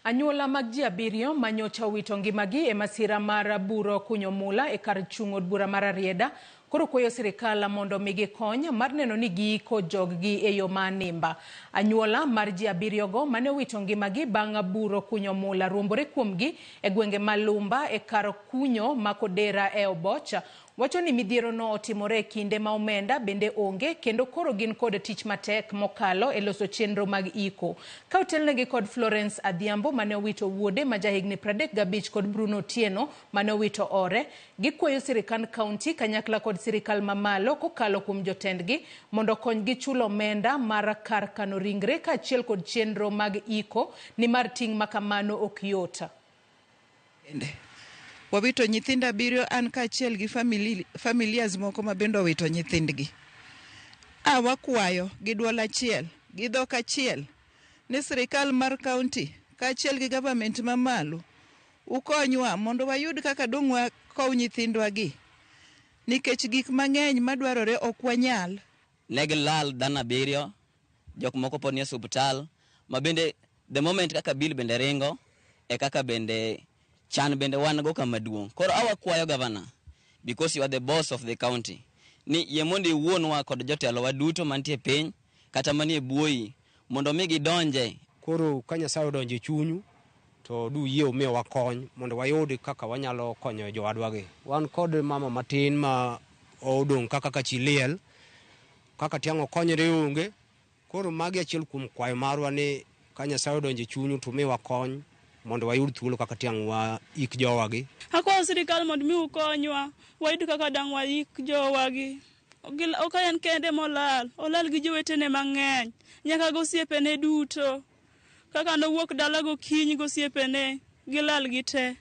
Anyuola mag ji abiriyo ma nyocha owito ngimagi e masira mar buro kunyo mula e kar chung' od bura mar Rarieda koro kwayo sirikal mondo omigi kony mar neno ni giiko joggi e yo ma nimba. Anyuola mar ji abiriyogo mane owito ngimagi bang' buro kunyo mula ruombore kuomgi e gwenge ma Lumba e kar kunyo ma Kodera e Oboch wacho ni midhierono otimore e kinde ma omenda bende onge kendo koro gin kod tich matek mokalo e loso chenro mag iko. Ka otelnegi kod Florence Adhiambo mane owito wuode ma jahigni 35 kod Bruno Otieno mane owito ore, gikwayo sirikand kaunti kanyakla kod sirikal mamalo kokalo kuom jotendgi mondo okonygi chulo omenda mar kar kano ringre kaachiel kod chenro mag iko nimar ting' makamano ok yot. Bende wawito nyithindo abiriyo, an kaachiel gi familias moko ma bende owito nyithindgi. A wakwayo gi duol achiel, gi dhok achiel, ni sirikal mar kaunti kaachiel gi government mamalo ukonywa mondo wayud kaka dong' wakow nyithindwa gi, nikech gik mang'eny madwarore ok wanyal. Ne gilal dhano abiriyo, jok moko pod nie osiptal, ma bende the moment kaka bill bende ringo e kaka bende chan bende wan go kama duong'. Koro awakwayo governor, because you are the boss of the county, ni yie mondo iwuonwa kod jotelowa duto mantie piny kata manie buoyi mondo mi gidonje. Koro ka Nyasaye odonjo e chunyu to duyie umiyowa kony mondo wayud kaka wanyalo konyo jowadwagi. Wan kod mama matin ma odong' kaka ka chi liel, kaka tiang' okonyre onge. Koro magi achiel kuom kwayo marwa ni ka Nyasaye odonjo e chunyu to umiwa kony mondo wayud thuolo kaka tiang' waik jowagi. Akwayo sirikal mondo mi ukonywa wayud kaka dang' waik jowagi. Ok en kende molal, olal gi jowetene mang'eny, nyaka gosiepene duto. Kaka nowuok dala gokinyi gosiepene, gilal gite.